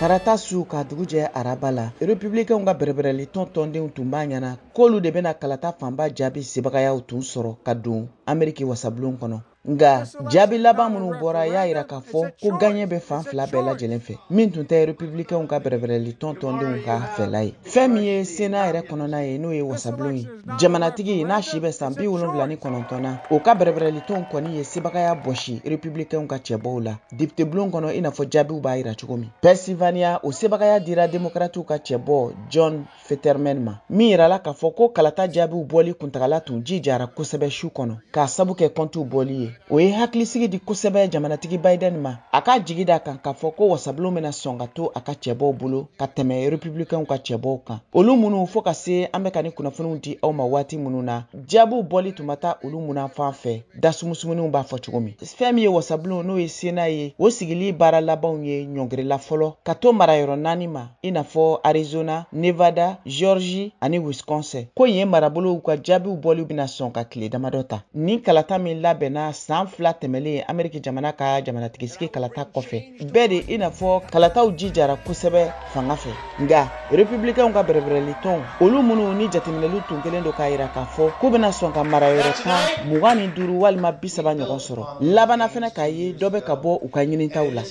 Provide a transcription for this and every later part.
Tarata su ka dugu jɛ araba la, Republicainw ka bɛrɛbɛrɛli tɔn tɔndenw tun b'a ɲɛna k'olu de bɛna kalata fanba jaabi sebagayaw tun sɔrɔ ka don Ameriki wasabulon kɔnɔ. Nka jaabi laban minnu bɔra y'a yira k'a fɔ ko gaɲɛ bɛ fan fila bɛɛ lajɛlen fɛ, min tun tɛ Republicainw ka bɛrɛbɛrɛli tɔn tɔndenw ka fɛla ye. Fɛn min ye Sénat yɛrɛ kɔnɔna ye, n'o ye wasabulon ye, jamanatigi n'a si bɛ san 79 na, o ka bɛrɛbɛrɛli tɔn kɔni ye sebagaya bɔsi Republicainw ka cɛbɔw la député bulon kɔnɔ, i n'a fɔ jaabiw b'a yira cogo min. Pennsylvania, o sebagaya dira Démocratew ka cɛbɔ John Fetterman ma, min yirala k'a fɔ ko kalata jaabiw bɔli kuntagala tun jijara kosɛbɛ su kɔnɔ k'a sabu kɛ kɔntiw bɔli ye. O ye hakilisigi di kosɛbɛ jamanatigi Biden ma, a k'a jigi da kan k'a fɔ ko wasabulon bɛna sɔn ka to a ka cɛbɔw bolo ka tɛmɛ Republicainw ka cɛbɔw kan, olu minnu fo ka se an bɛ ka ni kunnafoniw di aw ma waati minnu na, jaabiw bɔli tun ma taa olu munafan fɛ, dasumusumuninw b'a fɔ cogo min. Fɛn min ye wasabulon, n'o ye Sénat ye, o sigili baara labanw ye ɲɔngirila fɔlɔ ka to marayɔrɔ naani ma, i n'a fɔ Arizona, Nevada, Georgie ani Wisconsin, ko yen marabolow ka jaabiw bɔli bɛna sɔn ka tile damadɔ ta. Nin kalata min labɛnna san 2 tɛmɛlen Ameriki jamana ka jamanatigisigi kalata kɔfɛ, bɛɛ de i n'a fɔ kalataw jijara kosɛbɛ fanga fɛ. Nka Republicainw ka bɛrɛbɛrɛli tɔn, olu minnu ni jateminɛliw tun kɛlen don k'a yira k'a fɔ k'u bɛna sɔn ka marayɔrɔ 10, 25 walima 30 ɲɔgɔn sɔrɔ, labanna fɛnɛ k'a ye dɔ bɛ ka bɔ u ka ɲinitaw la.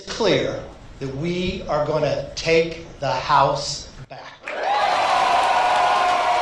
That we are going to take the House back.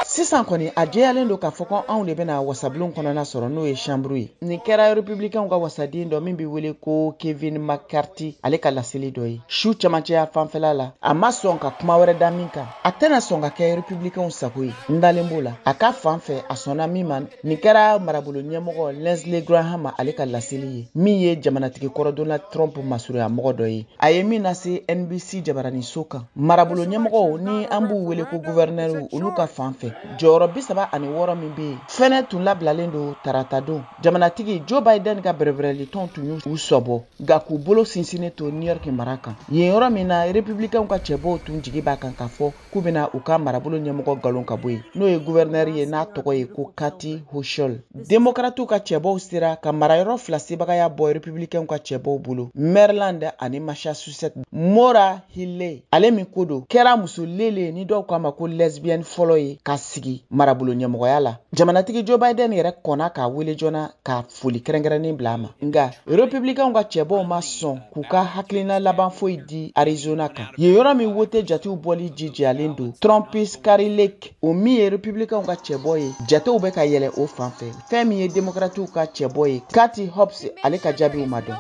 Sisan kɔni, a jɛyalen don k'a fɔ ko anw de bɛna wasabulon kɔnɔna sɔrɔ, n'o ye chambre ye. Nin kɛra Republicainw ka wasaden dɔ min bɛ wele ko Kevin McCarthy, ale ka laseli dɔ ye su camancɛya fanfɛla la. A ma sɔn ka kuma wɛrɛ da min kan, a tɛna sɔn ka kɛ Republicainw sago ye, n dalen b'o la. A ka fan fɛ, a sɔnna min ma, nin kɛra marabolo ɲɛmɔgɔ Lindsey Graham ale ka laseli ye, min ye jamanatigi kɔrɔ Donald Trump masurunya mɔgɔ dɔ ye, a ye min lase NBC jabaraninso kan. Marabolo ɲɛmɔgɔw, ni an b'u wele ko gouverneur, olu ka fan fɛ, jɔyɔrɔ 36 min bɛ yen fɛnɛ tun labilalen don tarata don. Jamanatigi Joe Biden ka bɛrɛbɛrɛli tɔn tun y'u sɔbɔ, nka k'u bolo sinsinnen to New York mara kan, yen yɔrɔ min na Republicainw ka cɛbɔw tun jigi b'a kan k'a fɔ k'u bɛna u ka marabolo ɲɛmɔgɔ nkalon ka bɔ yen, n'o ye gouverneur ye n'a tɔgɔ ye ko Kathy Hochul. Démocratew ka cɛbɔw sera ka marayɔrɔ fila sebagaya bɔ Republicainw ka cɛbɔw bolo, Maryland ani Massachusetts. Maura Healey, ale min ko don kɛra muso lele ni dɔw k'a ma ko lesbienne fɔlɔ ye ka sigi marabolo ɲɛmɔgɔya la, jamanatigi Joe Biden yɛrɛ kɔnna k'a wele joona ka foli kɛrɛnkɛrɛnnen bila a ma. Nka Republicainw ka cɛbɔw ma sɔn k'u ka hakilina laban foyi di Arizona kan, yen yɔrɔ min wote jatew bɔli jijalen don. Trumpist Kari Lake, o min ye Republicainw ka cɛbɔ ye, jatew bɛ ka yɛlɛ o fan fɛ. Fɛn min ye Démocratew ka cɛbɔ ye, Katie Hobbs, ale ka jaabiw ma dɔn.